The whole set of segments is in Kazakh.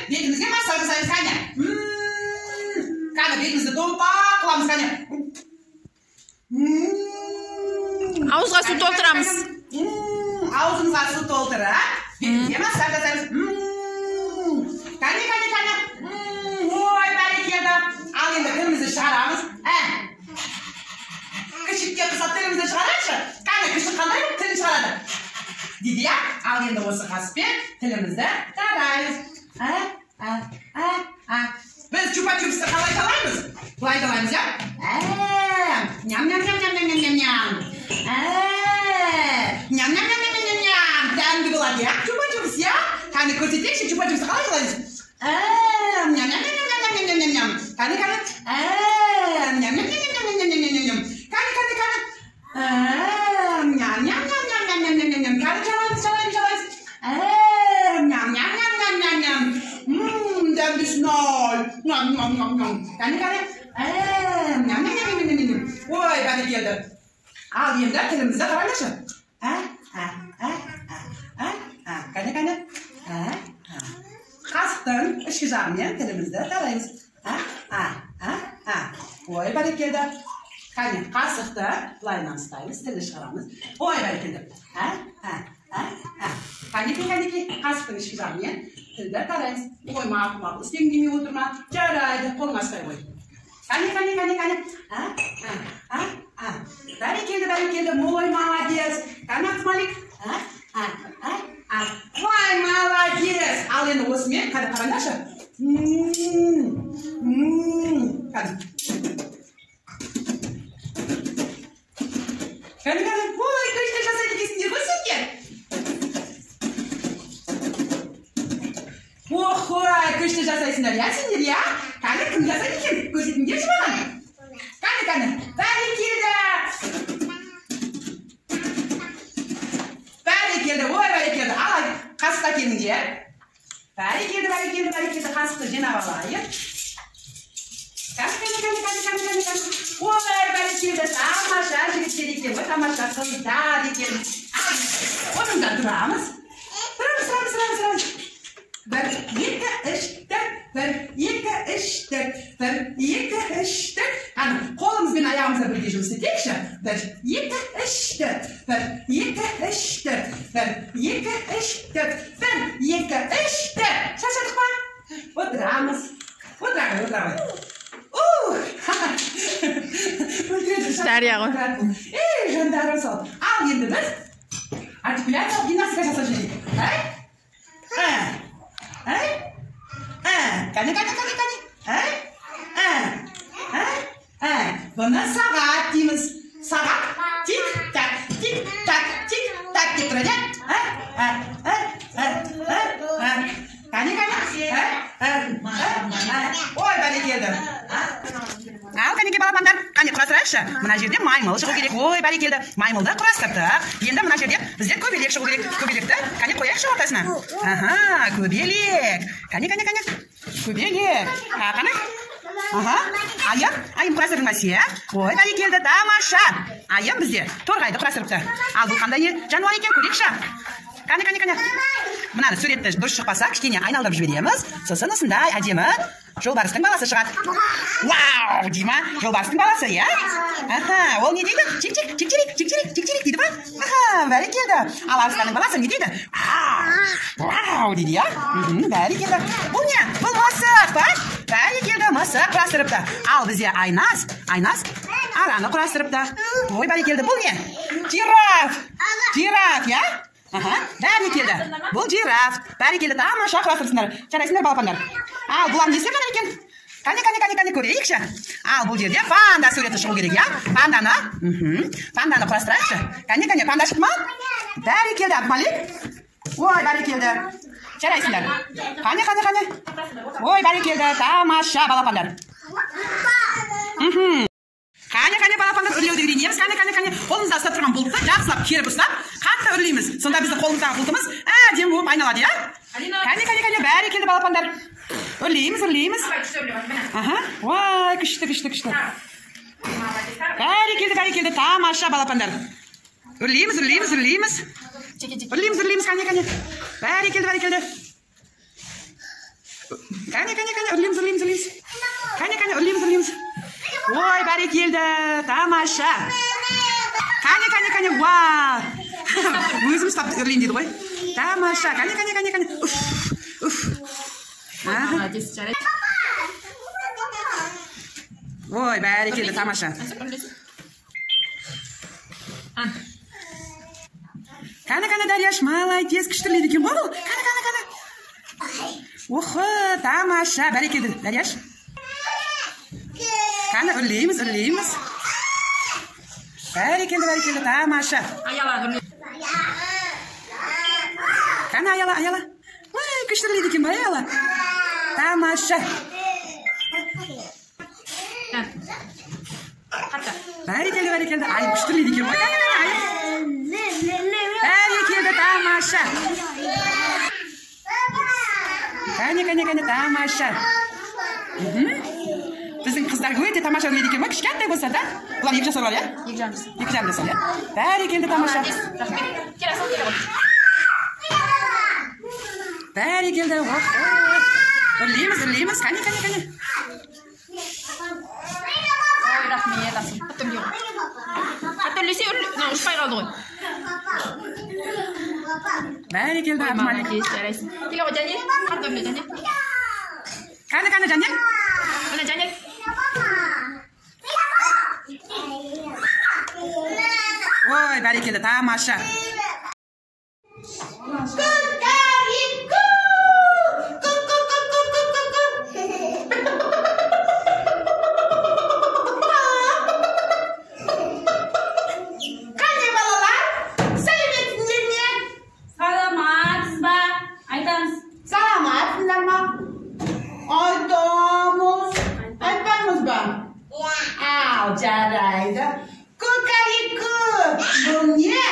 бетімізге массаж жасаймыз. Кәне. Кәне, бетімізді томпақ қыламыз, кәне. Ауызға су толтырамыз. Аузымызға су толтырып, бетімізге массаж жасаймыз. Кәне, кәне, кәне. Ой, бәрекелді. Ал енді тілімізді шығарамыз. Күшікке ұқсап тілімізді шығарайықшы. Кәне, күшік қандай болып тілін шығарады? Дейді, иә? Ал енді осы қасықпен тілімізді тараймыз. Біз чупа-чупсты қалай талаймыз? Былай талаймыз, иә? Ням-ням-ням-ням-ням-ням-ням. Ням-ням-ням-ням-ням-ням. Дәмді болады, иә? Чупа-чупс, иә? Кәне, көрсетейікші, чупа-чупсты қалай талаймыз? Ням-ням-ням-ням-ням-ням-ням. Кәне, кәне. Ням-ням-ням-ням-ням-ням-ням. Кәне, кәне, кәне. Ням-ням-ням-ням-ням-ням-ням. Кәне, жалаймыз, жалаймыз, жалаймыз. Ням-ням-ням-ням-ням. Дәмдісін-ай. Ням-ням-ням-ням. Кәне, кәне. Ням-ням-ням-ням-ням. Ой, бәрекелді. Ал енді тілімізді қараңдаршы. Кәне, кәне. Қасықтың ішкі жағымен тілімізді тараймыз. Ой, бәрекелді. Кәне, қасықты былайынан ұстаймыз, тілді шығарамыз. Ой, бәрекелді. Кәнекей, кәнекей, қасықтың ішкі жағымен тілді тараймыз. Ой, мақұл, мақұл, істегің келмей отыр ма? Жарайды, қолыңа ұстай ғой. Кәне, кәне, кәне, кәне. Бәрекелді, бәрекелді. Ой, молодец. Кәне, Ақмалик. Ой, молодец. Ал енді осымен, кәне, қараңдаршы. Кәне. Кәне, кәне. Ой, күшті жасайды екенсіңдер ғой сендер. Охой, күшті жасайсыңдар, иә, сендер, иә? Кәне, кім жасайды екен? Көрсетіңдерші маған. Кәне, кәне. Бәрекелді. Бәрекелді, ой, бәрекелді. Ал, қасықты әкеліңдер. Бәрекелді, бәрекелді, бәрекелді. Қасықты жинап алайық. Кәне, кәне, кәне, кәне, кәне, кәне, кәне. Ой, бәрекелді, тамаша жігіттер екен ғой, тамаша қыздар екен. Орнымыздан тұрамыз. Тұрамыз, тұрамыз, тұрамыз, тұрамыз. 1, 2, 3, 4, 1, 2, 3, 4, 1, 2, 3, 4. Қане, қолымыз бен аяғымызды бірге жұмыс етейікші. 1, 2, 3, 4, 1, 2, 3, 4, 1, 2, 3, 4, 1, 2, 3, 4. Шаршадық па? Отырамыз. Отыра ғой, отыра ғой. Дария ғой. Ей, жандарым сол. Ал енді біз артикуляциялық гимнастика жасап жіберейік. Кәне, кәне, кәне, кәне. Бұны сағат дейміз. Сағат тик-так, тик-так, тик-так деп тұрады. Кәне, кәне. Ой, бәрекелді. Ал, кәнекей, балапандар, қане, құрастырайықшы. Мына жерде маймыл шығу керек. Ой, бәрекелді. Маймылды құрастырдық. Енді мына жерде бізде көбелек шығу керек. Көбелекті кәне қояйықшы ортасына. Аха, көбелек. Кәне, кәне, кәне. Көбелек. Қане. Аха, айым, айым құрастырдың ба сен? Ой, бәрекелді, тамаша. Айым бізде торғайды құрастырыпты. Ал бұл қандай жануар екен, көрейікші. Кәне, кәне, кәне. Мынаны суретті дұрыс шықпаса, кішкене айналдырып жібереміз. Сосын осындай әдемі жолбарыстың баласы шығады. Вау, дей ма? Жолбарыстың баласы, иә? Аха, ол не дейді? Чик-чик, чик-чирик, чик-чирик, чик-чирик дейді ма? Аха, бәрекелді. Ал арыстанның баласы не дейді? Вау, дейді, иә? Бәрекелді. Бұл не? Бұл мысық па? Бәрекелді, мысық құрастырыпты. Ал бізде Айназ, Айназ араны құрастырыпты. Ой, бәрекелді. Бұл не? Жираф. Жираф, иә? Аха, бәрекелді. Бұл жираф. Бәрекелді, тамаша құрастырыпсыңдар. Жарайсыңдар, балапандар. Ал бұлар не істеп жатыр екен? Кәне, кәне, кәне, кәне, көрейікші. Ал бұл жерде панда суреті шығу керек, иә? Панданы, панданы құрастырайықшы. Кәне, кәне, панда шықты ма? Бәрекелді, Абдымалик. Ой, бәрекелді. Жарайсыңдар. Қане, қане, қане. Ой, бәрекелді, тамаша балапандар. Қане, қане, балапандар, үрлеуді үйренеміз. Қане, қане, қане. Қолымызда ұстап тұрған бұлтты жақсылап керіп ұстап, қатты үрлейміз. Сонда біздің қолымыздағы бұлтымыз әдемі болып айналады, иә? Қане, қане, қане, бәрекелді, балапандар. Үрлейміз, үрлейміз. Аха, ой, күшті, күшті, күшті. Бәрекелді, бәрекелді, тамаша балапандар. Үрлейміз, үрлейміз, үрлейміз. Үрлейміз, үрлейміз, қане, қане. Бәрекелді, бәрекелді. Кәне, кәне, кәне, үрлейміз, үрлейміз, үрлейміз. Кәне, кәне, үрлейміз, үрлейміз. Ой, бәрекелді, тамаша. Кәне, кәне, кәне, уа. Өзім ұстап үрлейін дейді ғой. Тамаша, кәне, кәне, кәне, кәне. Уф, уф. Молодец, жарайды. Ой, бәрекелді, тамаша. Кәне, кәне, Дарияш, молодец, күшті үрлейді екен ғой бұл. Кәне, кәне, кәне. Охы, тамаша, бәрекелді, Дарияш. Кәне, үрлейміз, үрлейміз. Бәрекелді, бәрекелді, тамаша. Аяла, үрле. Кәне, Аяла, Аяла. Ой, күшті үрлейді екен ғой, Аяла. Тамаша. Қатты. Бәрекелді, бәрекелді. Айым күшті үрлейді екен ғой. Кәне, кәне, Айым. Бәрекелді, тамаша. Кәне, кәне, кәне, тамаша. Біздің қыздар өте тамаша үрлейді екен ғой, кішкентай болса да. Бұлар 2 жасар бар, иә? 2,5 жасар. 2,5 жасар, иә? Бәрекелді, тамаша. Молодец, рахмет. Кел, Асыл, келе ғой. Бәрекелді, ох, үрлейміз, үрлейміз. Кәне, кәне, кәне. Ой, рахмет, Асыл. Қатты үрлей ғой. Қатты үрлесе, мынау ұшпай қалды ғой. Бәрекелді, Ой, Абдумалик. молодец, жарайсың. Келе ғой, Жанел. Қатты үрле, Жанел. Кәне, кәне, Жанел. Міне, Жанел. Ой, бәрекелді, тамаша. Қане, балалар, сәлеметсіңдер ме? Саламатсыз ба? Айтамыз. Саламатсыңдар ма? Айтамыз. Айтпаймыз ба? Ал, жарайды. Кукареку. Бұл не?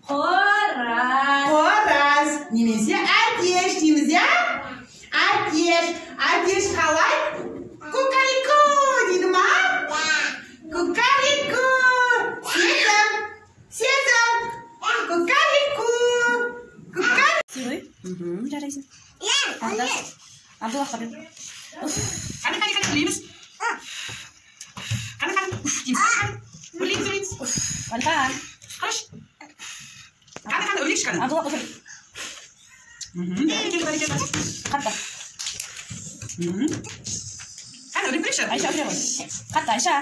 Қораз. Қораз. Немесе әтеш дейміз, иә? Әтеш. Әтеш қалай? Кукареку дейді ма? Кукареку. Сезім. Сезім. Кукареку. Кукареку. Жарайсың. Абдуллахқа бер. Кәне, кәне, кәне, үрлейміз. Кәне, кәне, уф дейміз. Үрлейміз, үрлейміз. Әлихан. Қараш. Кәне, кәне, үрлейікші, кәне. Абдуллах, отыр. Бәрекелді, бәрекелді. Қатты. Кәне, үрлеп көрейікші. Айша, үрле ғой. Қатты, Айша.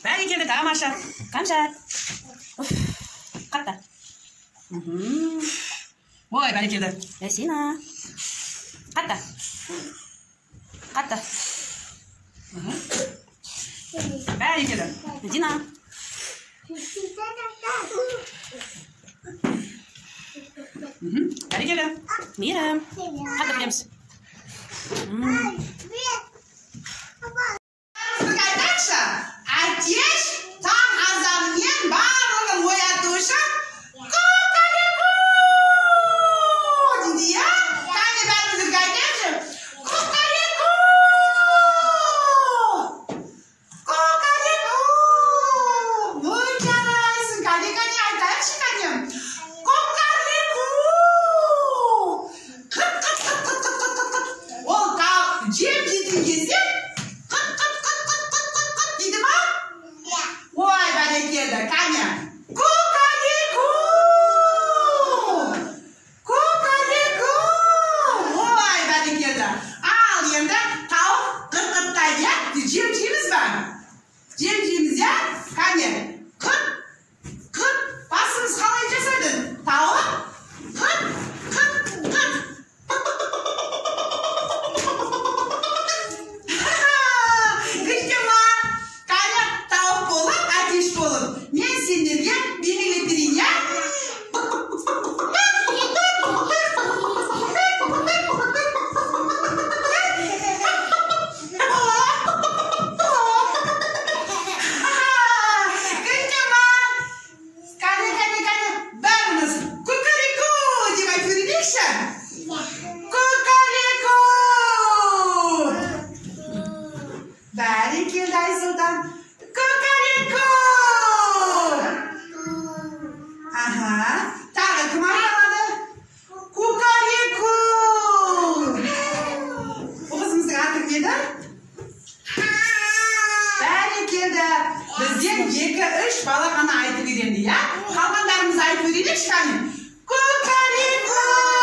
Бәрекелді, тамаша. Қамшат. Қатты. Ой, бәрекелді. Ясина. Қатты. Қатты. Бәрекелді. Медина. Бәрекелді. Мейрам. Қатты білеміз. Айтайықшы, әтеш таң азанымен барлығын ояту үшін кукареку дейді, иә? Кәне, бәріміз бірге айтайықшы. Кукареку! Кукареку! Ой, жарайсың. Кәне, кәне, айтайықшы, кәне. Кукареку! Қыт, қыт, қыт, қыт, қыт, қыт, қыт. Ол жер Бәрекелді. Бізден 2-3 бала ғана айтып үйренді, иә? Қалғандарымыз айтып үйренейікші, кәне. Кукареку.